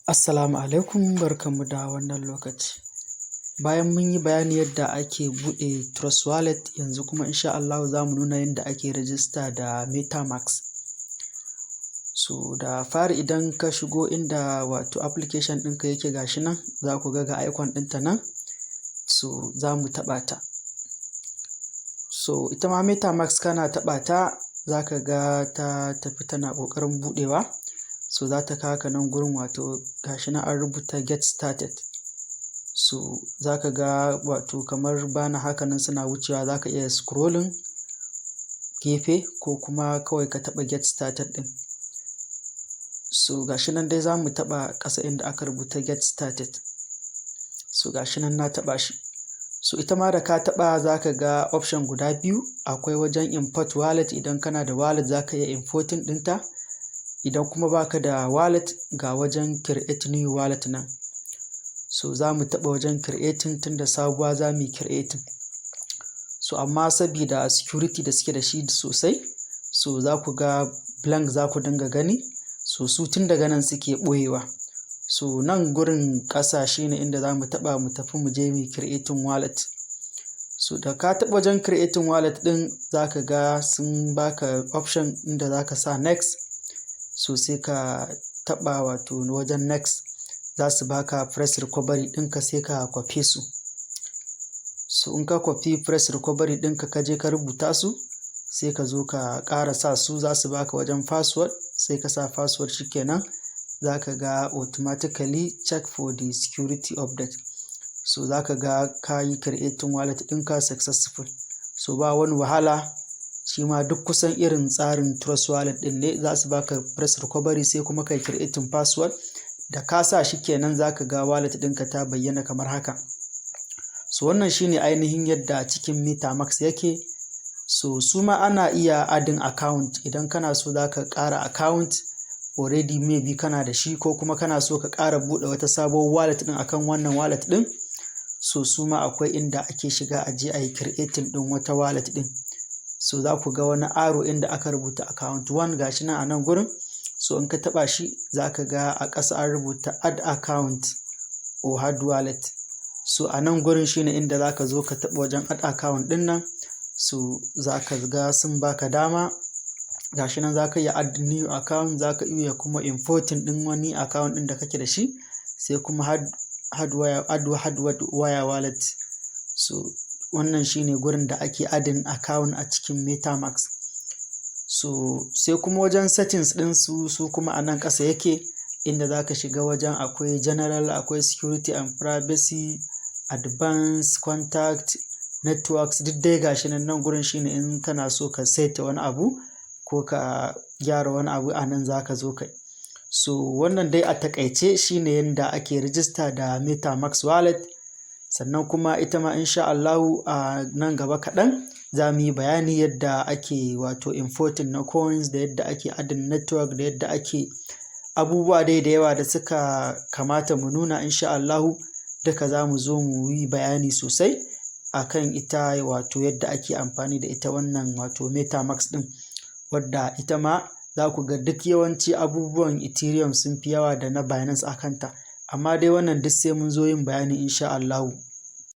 Assalamu alaikum, barkanmu da wannan lokaci. Bayan mun yi bayani yadda ake buɗe Trust Wallet, yanzu kuma insha Allahu za mu nuna yadda ake rijista da MetaMask. So da fari, idan ka shigo inda wato application ɗinka yake, gashi nan, za ku ga ga icon ɗinta nan, so za mu taɓa ta. So ita ma MetaMask, kana taɓa ta za ka ga ta tafi tana ƙoƙarin buɗewa. So za ta kawo ka nan gurin, wato gashi nan an rubuta "Get started". So za ka ga wato kamar bana haka nan suna wucewa, za ka iya scrolling gefe ko kuma kawai ka taɓa "Get started" ɗin. So gashi nan dai, za mu taɓa ƙasa inda aka rubuta "Get started". So gashi nan na taɓa shi. So ita ma da ka taɓa, za ka ga option guda biyu: akwai wajen import wallet, idan kana da wallet za ka iya importing ɗinta, idan kuma baka da wallet, ga wajen create new wallet nan. So za mu taɓa wajen creating, tunda sabuwa za mu yi creating. So amma sabida security da suke da shi sosai, so za ku ga blank za ku dinga gani, so su tun daga nan suke ɓoyewa. So nan gurin ƙasa shine inda za mu taɓa mu tafi mu je mu yi creating wallet. So da ka taɓa wajen creating wallet ɗin, za ka ga sun baka option inda za ka sa next. So sai ka taɓa wato wajen next, za su baka phrase recovery ɗinka, sai ka kwafe su. So in ka kwafi phrase recovery ɗinka, ka je ka rubuta su, sai ka zo ka ƙara sa su, za su baka wajen password, sai ka sa password, shikenan. Za ka ga automatically "Check for the security update". So za ka ga ka yi creating wallet ɗinka successful. So ba wani wahala, shi ma duk kusan irin tsarin Trust Wallet ɗin ne, za su baka phrase recovery, sai kuma kai creating password. Da ka sa shi kenan, za ka ga wallet ɗinka ta bayyana kamar haka. So wannan shine ainihin yadda cikin MetaMask yake. So su ma ana iya adding account, idan kana so za ka ƙara account, already maybe kana da shi, ko kuma kana so ka ƙara buɗe wata sabuwar wallet ɗin akan wannan wallet ɗin. So su ma akwai inda ake shiga a je a yi creating ɗin wata wallet ɗin. So za ku ga wani arrow inda aka rubuta account 1, gashi nan a nan gurin. So in ka taɓa shi, za ka ga a ƙasa an rubuta "Add account or add wallet". So a nan gurin shine inda za ka zo ka taɓa wajen add account ɗin nan. So za ka ga sun baka dama, gashi nan, za ka iya add new account, za ka iya kuma importing ɗin wani account ɗin da kake da shi, sai kuma hardware, add hardware wallet. So wannan shine gurin da ake adding account a cikin MetaMask. So sai kuma wajen settings ɗin su, su kuma a nan ƙasa yake, inda za ka shiga wajen akwai general, akwai security and privacy, advanced, contact, networks, duk dai gashi nan. Nan gurin shine in kana so ka saita wani abu ko ka gyara wani abu, a nan za ka zo kai. So wannan dai a taƙaice shine yanda ake rijista da MetaMask wallet. Sannan kuma ita ma insha Allahu a nan gaba kaɗan za mu yi bayani yadda ake wato importing na coins, da yadda ake adding network, da yadda ake abubuwa dai da yawa da suka kamata mu nuna. Insha Allahu duka za mu zo mu yi bayani sosai akan ita, wato yadda ake amfani da ita wannan wato MetaMask ɗin, wadda ita ma za ku ga duk yawanci abubuwan Ethereum sun fi yawa da na Binance a kanta. Amma dai wannan duk sai mun zo yin bayani insha Allahu.